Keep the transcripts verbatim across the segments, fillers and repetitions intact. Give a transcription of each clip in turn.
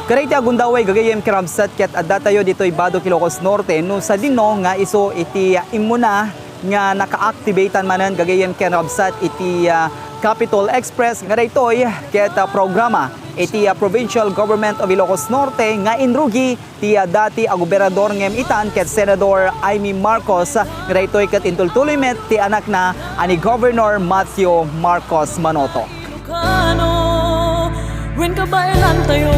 Kada iti agundaway gagayyem ken kabsat ket adda tayo ditoy Badoc, Ilocos Norte, no sadino nga isu iti immuna nga naka-activatean manen gagayyem ken kabsat iti, ah, Capitol Express nga daytoy ket, ah, programa iti, ah, Provincial Government of Ilocos Norte nga inrugi ti, ah, dati a gobernador ngem itan ket Senador Imee Marcos, ah, nga daytoy ket intultuloy met ti anakna a ni Governor Matthew Marcos Manotoc. Ilocano, wen kabaelan tayo.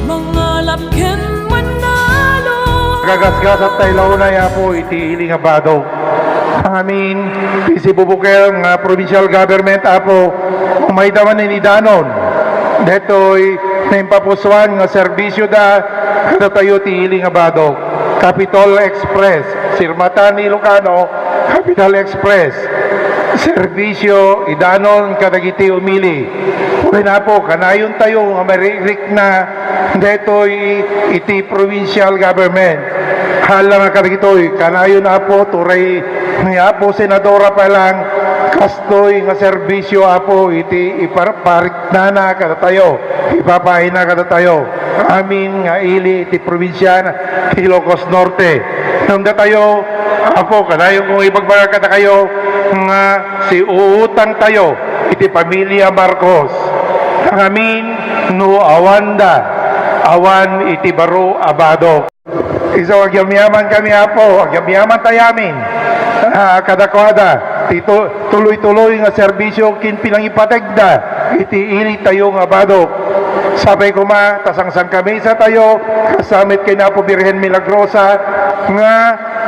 Mangalap ken manalo. Kagasgasat tayo launay, Apo, iti ili nga Badoc. Ngamin, ti sibubukel nga provincial government, Apo, umayda manen idanon detoy naimpapusuan nga serbisyo da kadatayo ti ili nga Badoc. Capitol Express, sirmatan ni Ilocano, Capitol Express, serbisyo idanon kadagiti umili. Wen, Apo, kanayon tayo nga maririkna detoy iti provincial government. Hala nga kadagitoy, kanayon, Apo, turay ni Apo Senadora pa lang, kastoy nga serbisyo, Apo, iti iparparik nana kadatayo, ipapaayna kadatayo. Amin nga ili ti probinsia ti Ilocos Norte. Ngem datayo, Apo, kanayon kong ibagbaga kadakayo nga siuutang tayo iti pamilia Marcos. Ngamin, no awanda, awan iti baro a Badoc. Isu, agyamyaman kami, Apo, agyamyaman tayamin, ah, kadakuada, ti tu-, tuloy-tuloy nga serbisyo ken pinangipategda iti ili tayo nga Badoc. Sapay koma, ta sangsankamesa tayo, kasla met ken Apo Birhen Milagrosa, nga,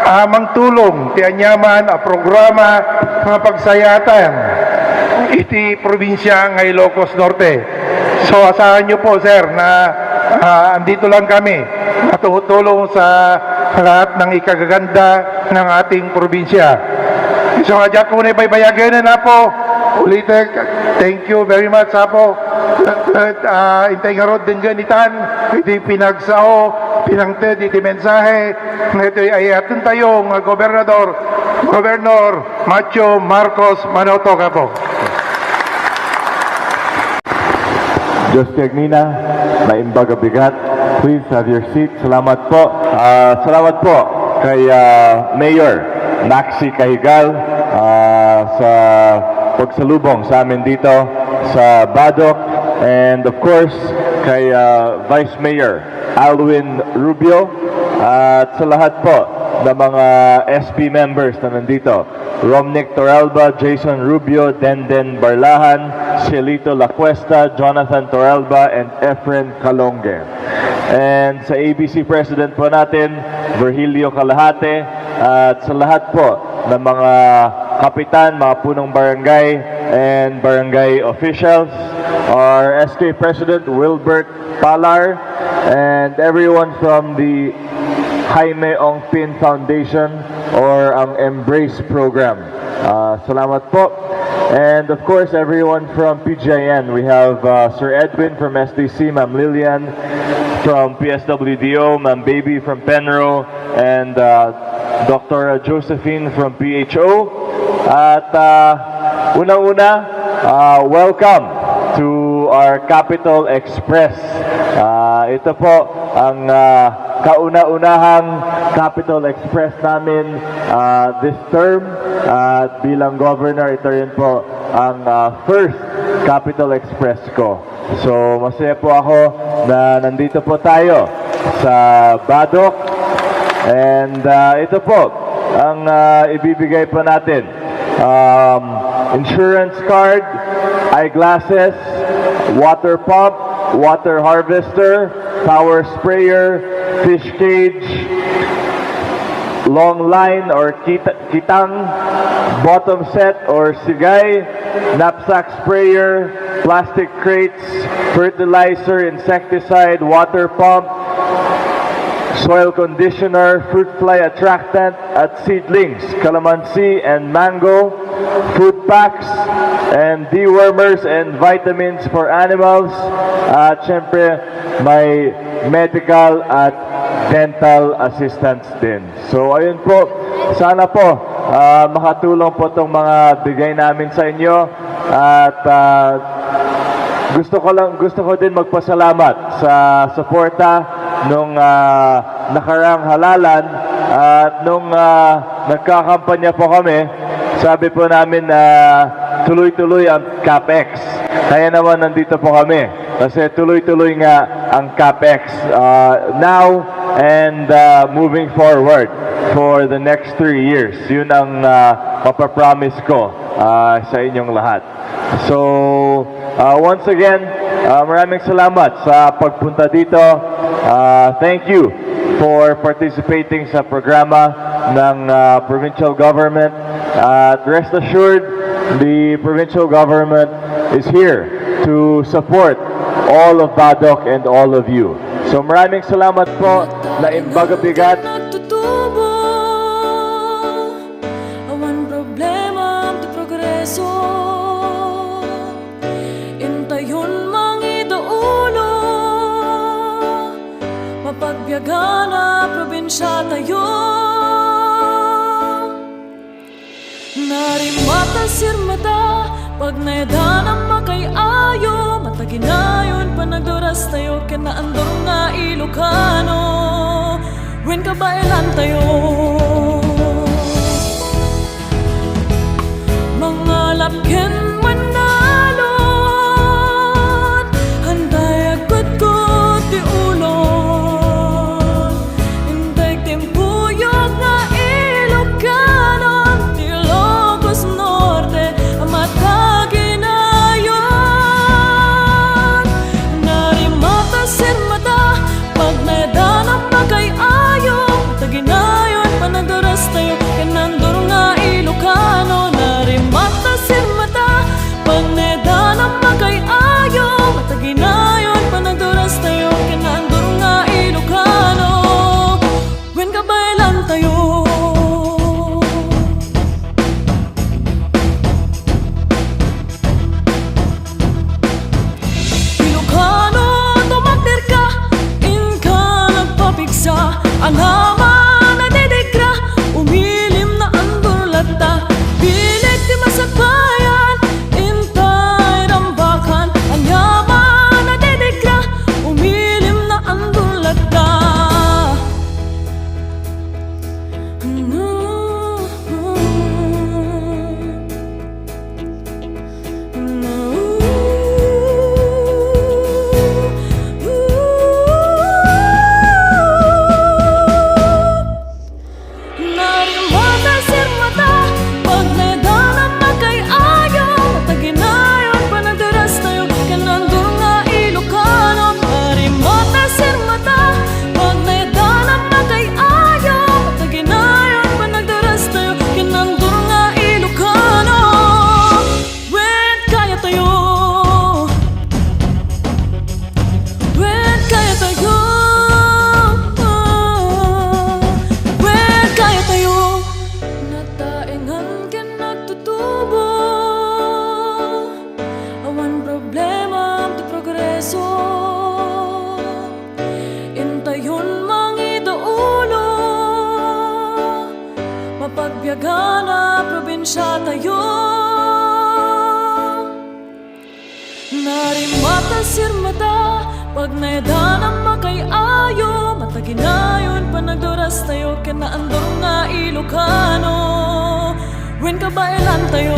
ah, mangtulong ti aniaman a programa nga pagsayaatan iti probinsia nga Ilocos Norte. So, asahan niyo po, sir, na, ah, andito lang kami. Matutulong sa lahat ng ikagaganda ng ating probinsya. So, nga diak ko na ibaybayagan na po. Ulit, eh, thank you very much, Apo. At, ah, intay ngarud denggen itan, iti pinagsao, pinangted iti mensahe, nga ito'y ay-ayaten tayo nga gobernador, Governor Matthew Marcos Manotoc, Apo. Diyos ti agnina, naimbag a bigat. Please have your seat. Salamat po. Ah, salamat po kay, ah, Mayor Maxi Cajigal, ah, sa pagsalubong sa amin dito sa Badoc. And of course, kay, ah, Vice Mayor Alwin Rubio, at sa lahat po ng mga S B members na nandito. Romnick Toralba, Jason Rubio, Denden Barlahan, Cielito Lacuesta, Jonathan Toralba, and Efren Calonge. And sa A B C President po natin, Virgilio Calahate, at sa lahat po ng mga kapitan, mga punong barangay, and barangay officials, our S K President Wilbert Palar, and everyone from the Jaime Ongpin Foundation or ang Embrace Program. Ah, salamat po. And of course, everyone from P G I N. We have, uh, Sir Edwin from S D C, Ma'am Lillian from P S W D O, Ma'am Baby from Penro, and, uh, Doctor Josephine from P H O. At, uh, unang-una, uh, welcome to our Capitol Express. Ah, ito po ang, ah, kauna-unahang Capitol Express namin, ah, this term. At bilang governor, ito rin po ang, ah, first Capitol Express ko. So, masaya po ako na nandito po tayo sa Badoc. And, ah, ito po ang, ah, ibibigay po natin. Um, insurance card, eyeglasses, water pump, water harvester, power sprayer, fish cage, long line or kita-, kitang, bottom set or sigay, knapsack sprayer, plastic crates, fertilizer, insecticide, water pump, soil conditioner, fruit fly attractant, at seedlings, calamansi and mango, food packs, and dewormers and vitamins for animals. At syempre, may medical at dental assistance din. So, ayun po. Sana po, ah, makatulong po itong mga bigay namin sa inyo. At, ah, Gusto ko lang, gusto ko din magpasalamat sa suporta nung, ah, nakarang halalan at nung, ah, nagkakampanya po kami, sabi po namin na tuloy-tuloy ang CapEx. Kaya naman nandito po kami kasi tuloy-tuloy nga ang CapEx, ah, now and, ah, moving forward for the next three years. Yun ang, ah, mapapromise ko, ah, sa inyong lahat. So, uh, once again, uh, maraming salamat sa pagpunta dito. Uh, thank you for participating sa programa ng, uh, provincial government. At rest assured, the provincial government is here to support all of Badoc and all of you. So, maraming salamat po. Naimbag a bigat. Nagtutubo. Awan problema ti progreso. Intayon mangidaulo. Mapagbiagan a probinsia tayo. Narimata sirmata, pagnayadan a makay-ayo, mataginayon panagduras tayo, ken naandur nga Ilocano. Wen kabaelan tayo. Mangalap ken manalon, antay agkutkot ti ulon. Intay timpuyog nga Ilocano, ti Ilocos Norte, mataginayon. Narimata sirmata, pagnayadan a makay-ayo, mataginayon panagduras tayo, ken naandur nga Ilocano. Narimata sirmata, pagnayadan a makay-ayo, mataginayon panagduras tayo, ken naandur nga Ilocano. Wen kabaelan tayo. Ilocano, tumakderka, inka nagpapigsa, anaman a didigra, umilim naandur latta, bileg ti masakbayan, intay rambakan, anaman a didigra, umilim naandur latta. Narimata sirmata, pagnayadan a makay-ayo, mataginayon panagduras tayo, ken naandur nga Ilocano. Narimata sirmata, pagnayadan a makay-ayo, mataginayon panagduras tayo, ken naandur nga Ilocano. Wen kaya tayo. Wen kaya tayo. Wen kaya tayo. Nataengan ken nagtutubo. Awan problema ti progreso. Intayon mangidaulo. Mapagbiagan a probinsia tayo. Narimata sirmata, pagnayadan a makay-ayo, mataginayon panagduras tayo, ken naandur nga Ilocano. Wen kabaelan tayo.